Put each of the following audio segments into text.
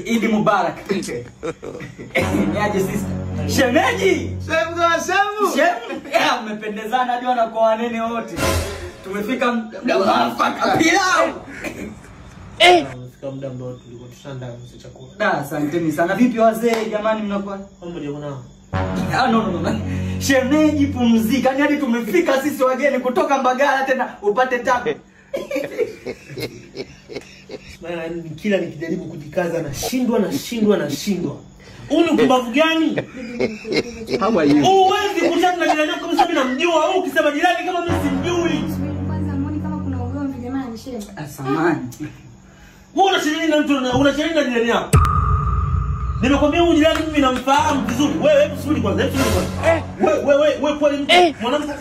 Idi Mubarak. Niaje sister? Shemeji. Shemu kwa shemu. Shemu. Mmependezana hadi wanakuwa wanene wote. Tumefika muda mwafaka pilau. Tumefika muda ambao tulikuwa tushaandaa chakula. Da, asanteni sana. Vipi wazee jamani mnakuwa? Mmoja kuna. Ah, no. Shemeji pumzika. Yaani hadi tumefika sisi wageni kutoka Mbagala tena upate tabu. Maana kila nikijaribu kujikaza nashindwa. Huu ni upumbavu gani? How are you? Huwezi kutana na jirani yako kama mimi namjua. Au ukisema jirani kama mimi simjui. Kwanza muone kama kuna ugomvi jamani shemeji. Samahani. Wewe unashiriki na mtu unashiriki na jirani yako. Nimekwambia huyu jirani mimi namfahamu vizuri. Wewe hebu subiri kwanza, Wewe kweli mtu mwanamke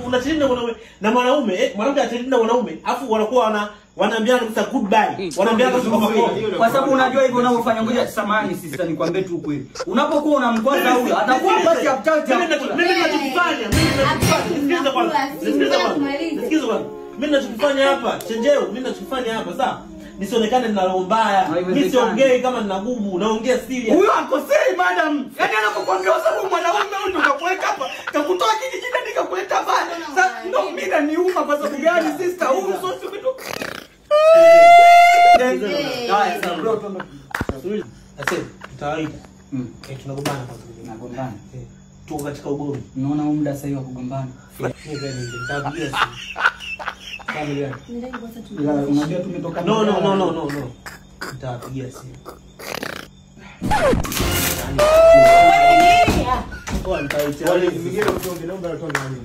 unashiriki na mwanaume na mwanaume, mwanamke anashiriki na wanaume, afu wanakuwa wanaambiana kabisa goodbye. Wanaambiana kabisa kwa kwa sababu unajua hivyo unavyofanya. Ngoja samahani sister nikwambie tu ukweli. Unapokuwa unamkwaza huyo atakuwa basi appetite. Mimi ninachokifanya, Sikiliza kwanza. Sikiliza kwanza. Mimi ninachokifanya hapa, chenjeo, mimi ninachokifanya hapa sawa? Nisionekane nina roho mbaya. Mimi siongei kama nina gubu, naongea serious. Huyo akosei madam. Yaani anapokuambia sababu mwanaume huyu tukakuweka hapa, kakutoa kijijini nikakuleta hapa. Sasa ndio mimi naniuma kwa sababu gani sister? Huyu sio kitu. Haya sasa bro tuombe. Sasa tutawaita. Tunagombana kwanza. Tunagombana. Tuko katika ugomvi. Unaona huu muda sasa hivi wa kugombana. Nitapigia simu. Unajua tumetoka. No. Nitapigia simu. Poa nitaitia. Wale vingine usiombe naomba utoe nani.